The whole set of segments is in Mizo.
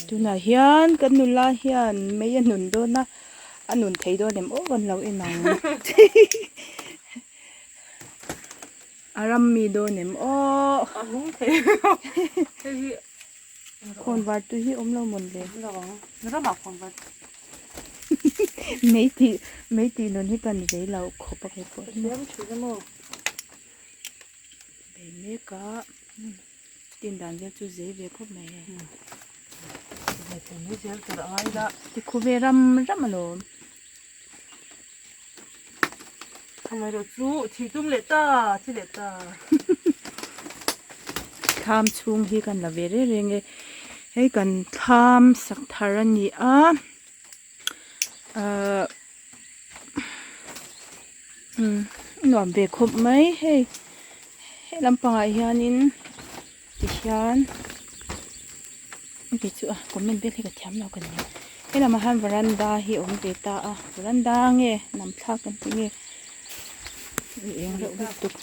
Tunah hian kan nula hian mei a nun dawn a, a nun thei dawn em aw kan lo en ang. A ram mi dawn em aw. A nung thei hei hi. Khawnvar tui hi awm lo mawn le. Awm lo ang. Ramah khawnvar. Mei tih mei tih nun hi kan vei lo khawp a kei pawh hi. Siam thin a maw. Bei mek a tin dan vel chu zei ve khawp mai hei. Mai zel tur a ngai la. Tikhu ve ram ram alawm. Amaherawh chu thih tum leh ta, thi leh ta. Thlam chhung hi kan la ve reng reng e. Hei kan thlam sak thar a ni a. Ahh umm nuam ve khawp mai hei. He lampangah hianin tihian heti chu a comment vel hi ka thiam lo ka ni he lamah hian varanda hi a awm ve ta a varanda nge nam thlak kan tih nge eng reuh lutuk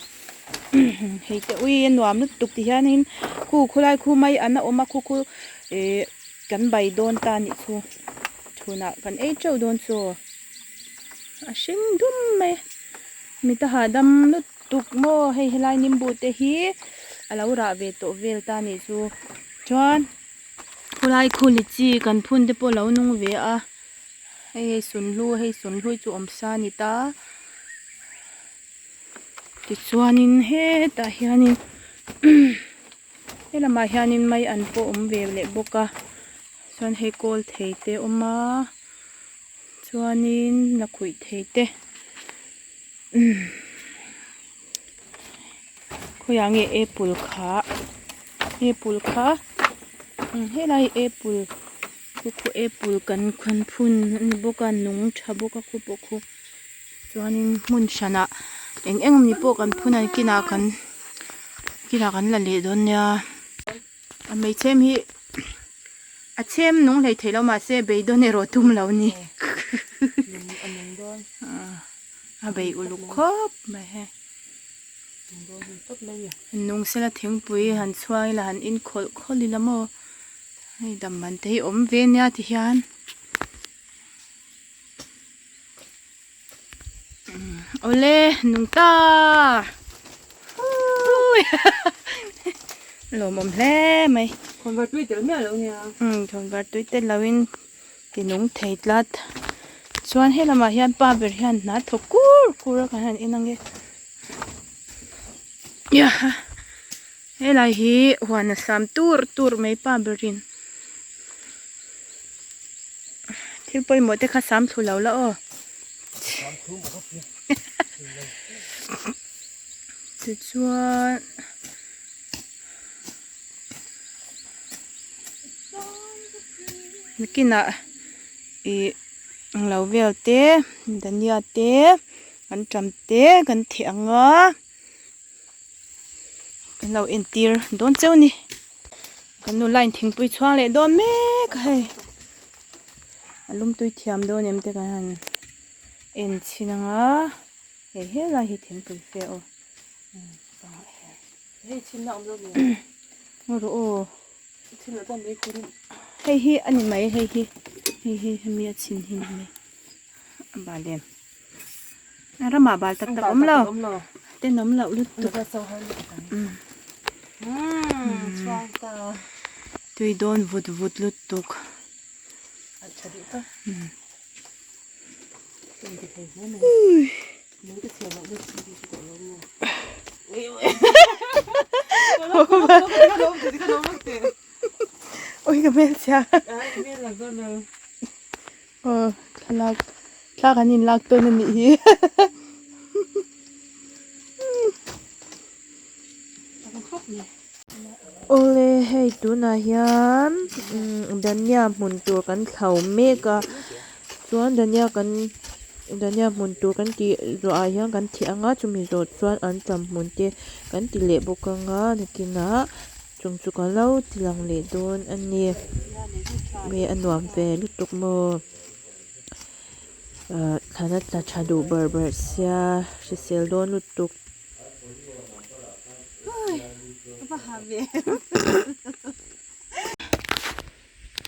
hei te ui a nuam lutuk ti hianin khu khulai khu mai an a awm a khu khu ih kan bai dawn ta anih chu chhunah kan ei teuh dawn chaw a hring dum mai mit a hahdam lutuk. Tuk maw hei helai nimbu te hi a lo rah ve tawh vel ta nih chu chuan khulai khu lichi kan phun te pawh a lo nung ve a hei hei sunhlu hei sunhlu chu awm sa a ni ta tichuanin hetah hianin helamah hianin mai an pawh awm ve leh bawk a chuan hei kawl thei te a awm a chuanin lakhuih thei te. Khawiah nge apple kha apple kha helai apple khu khu apple kan khawn phun a ni bawk a nung tha bawk a khu pawh khu chuanin hmun hranah eng eng ni pawh kan phun a kinah kan kinah kan la leh dawn nia a hmeichhe hi a chhem nung hlei theih loh mahse beidawn erawh tum lo a ni. A bei uluk khawp mai hei nung sela thingpui han chhuang ila han in khawlh khawlh ila maw hei dam man te hi awm ve nia ti hian awle nung ta lawmawm hle mai khawnvar tui tel miah lo nia umm khawnvar tui tel lo in. Ti nung thei tlat. Chuan he lamah hian pa ber hian hna thawk kur kur a kan han en ange. Helai hi huan a sam tur tur mai pa berin. Thil pawimawh te kha sam thlu lo la aw. Tichuan. Nakinah ih englo vel te dhania te an tam te kan theh ang a kan lo entir dawn cheu a ni kan nu line thingpui chhuang leh dawn mek a hei a lum tui thiam dawn em te kan han en chhin ang a hei helai hi thingpui fe aw. Hei chhinna awm lo mi. Ngaw rawh aw. Chhin loh chuan mei khurin. Hei hi a ni mai hei hi hei hi hemi a chhin hi ni mai a bal em a ramah bal tak tak awm lo tenawm loh lutuk tui dawn vut vut lutuk. Ui ka hmel chhia aw thlalak thla kan in lak tawn a nih hi Awle hei tunah hian dhania hmun tur kan thlo mek a chuan dhania kan dhania hmun tur kan tih zawh ah hian kan theh ang a chumi zawh chuan an tam hmun te kan ti leh bawk ang a nakinah chung chu ka lo ti lang leh dawn a ni nge a nuam ve lutuk maw ahh thlan a tla tha duh ber ber sia hrisel dawn lutuk.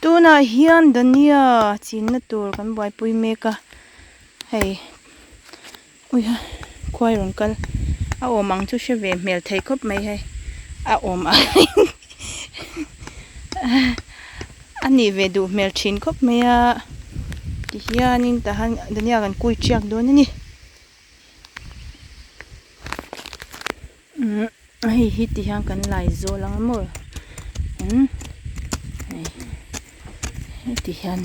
Tunah hian dhania chinna tur kan buaipui mek a hei uiha khuai rawn kal a awm ang chu hre ve hmel thei khawp mai hei a awm ang a nih ve duh hmel thin khawp mai a tihianin tahan dhania kan kui tiak dawn a ni. Umm hei hi ti hian kan lai zawl ang maw umm hei heti hian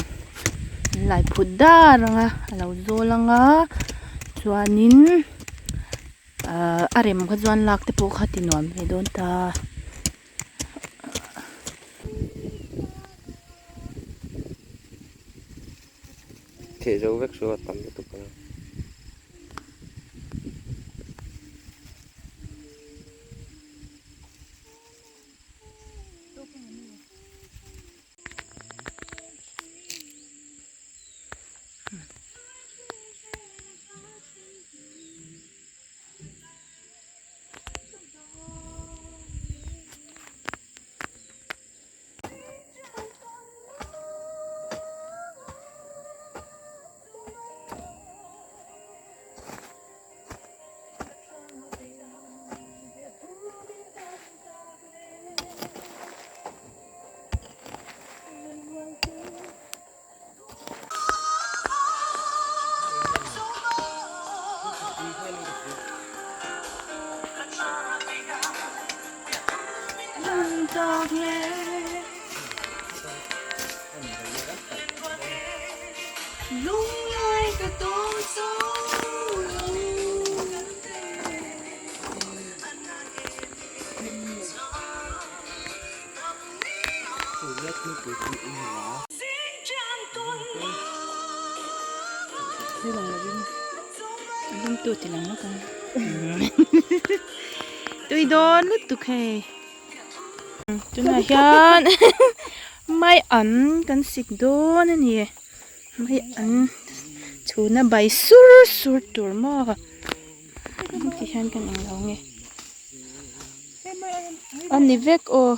an lai phut dar ang a a lo zawl ang a chuanin ahh a rem kha chuan lak te pawh kha ti nuam ve dawn ta. Theh zo vek chu a tam lutuk ang. Tui dawn lutuk hei tunah hian mai an kan sik dawn a ni mai an chhuna bai sur sur tur maw ti hian kan englo nge a ni vek aw.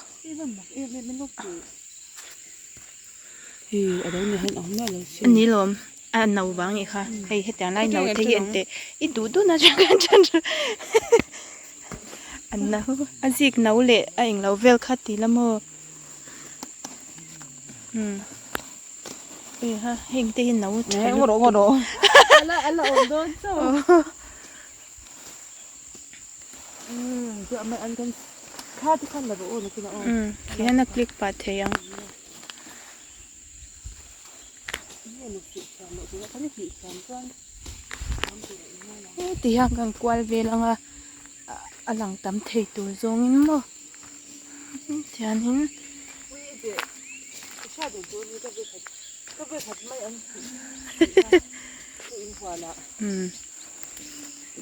Ni lawm a no vang nih kha hei hetiang lai no te hi en teh i duh duh na atang khan tan a no a zik no leh a englo vel kha ti la maw umm heiha heng te hi no tha lutuk umm tihian a click pah thei ang. Heti hian kan kual vel ang a a lang tam thei tur zawngin maw tihianin umm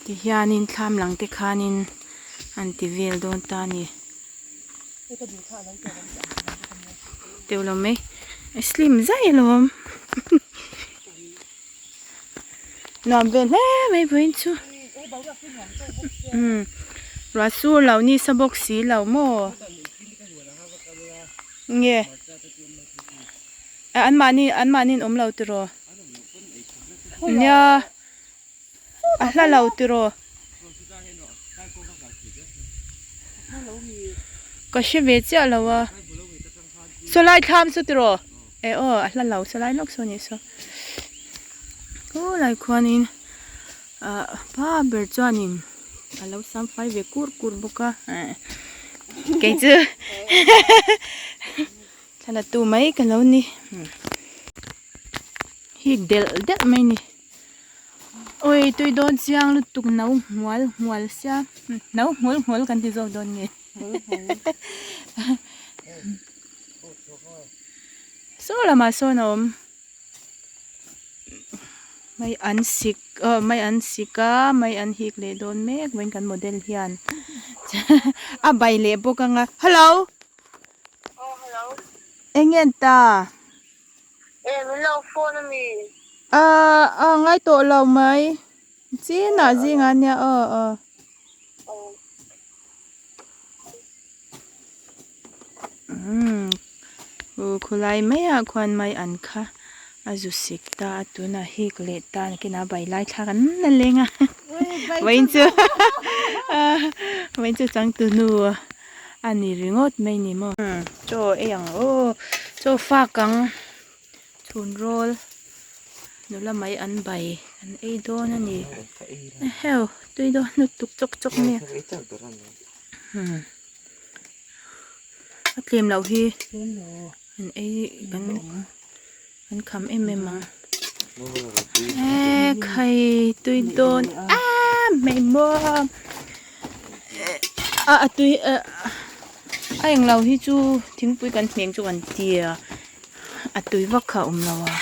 tihianin thlam lang te khanin an ti vel dawn ta a ni. Teuh lo mai a slim zai alawm nuam vel hle mai vawiin chu umm ruah sur lo nisa bawk si lo maw nge an mahni an mahni an awm lo tiraw nia. A hla lo tiraw? Ka hre ve chiah lo a. Sawlai thlam chu tiraw? E aw a hla lo sawlai lawk saw nih saw. Khulai khuanin ah pa ber chuanin a lo sam fai ve kur kur bawk a kei chu thla tu mai ka lo ni. Hik delh delh mai ni. Awi tui dawn chiang lutuk no hmual hmual sia no hmul hmul kan ti zawk dawn nge saw lamah sawn a awm mai an sik aw mai an sik a mai an hik leh dawn mek vawiin kan model hian a bai leh bawk ang a hello eng nge an ta. E min lo phone a mi? Ah ah ngai tawh lo mai. Chinah zingah nia aw aw. Umm. Aw khawlai maiah khuan mai an kha a zu sik ta a tunah hik leh ta nakinah bai lai thlak an la leng a vawiin chu vawiin chu changtunu a ni ringawt mai ni maw. Chaw ei ang aw chaw fak ang chhun rawl nula mai an bai an ei dawn a ni eheu tui dawn lutuk chawk chawk mai a. A tlem loh hi an ei kan kan kham em em ang e khai tui dawn a hmei maw a a tui a a englo hi chu thingpui kan hmeng chu kan tia a tui vak kha a awm lo a.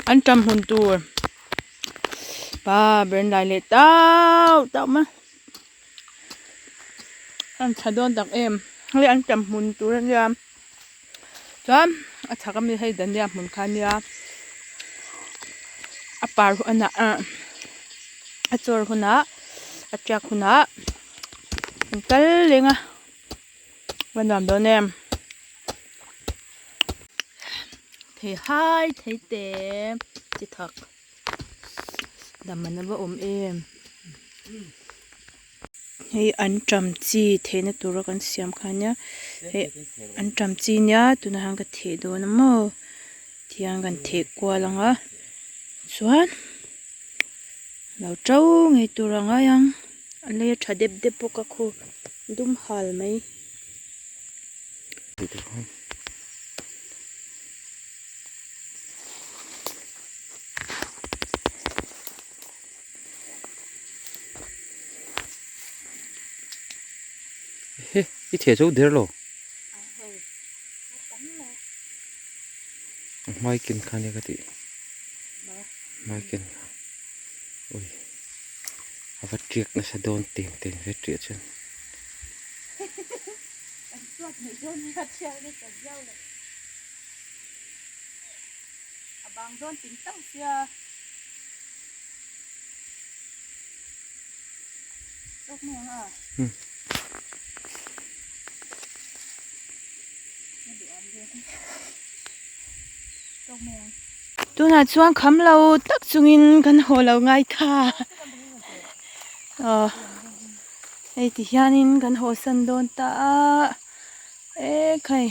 An ṭam hmun tur pa ber an lai leh tau tau mai an tha dawn tak em hei an ṭam hmun tur a nia chuan a chhak ami hei dania hmun kha a nia a par hunah ah a chawr hunah a tiak hunah an kal leng a. Va nuam dawn em thei hai thei te chi thak dam an va awm em hei an ṭam chi theihna tura kan siam kha ania hei an ṭam chi nia tunah hian ka theh dawn a maw tihian kan theh kual ang a chuan lo ṭo ngei tur a ngai ang a lei a ṭha dep dep bawk a khu. Dum hal mai. He i theh zo der lo. A hmai ken kha nia ka tih. Hmai ken kha. Ui. A va tiak nasa dawn teng teng ve tiah chuan. Tunah chuan kham lo tak chungin kan haw lo ngai ta aw hei ti hianin kan haw san dawn ta a e khai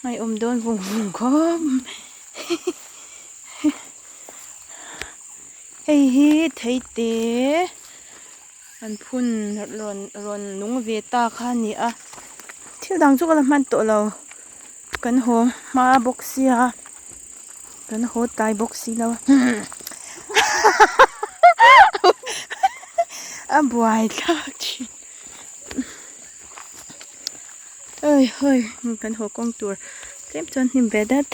ngaihawm dawn vung vung khawp mai hei hi theite an phun rawn rawn nung ve ta kha a ni a thil dang chu ka la hman tawh lo. Kan haw hma bawk sia kan haw tlai bawk si lo a buai thlak thin oi hoi kan haw kawng tur tlem chuan hnim ve dat.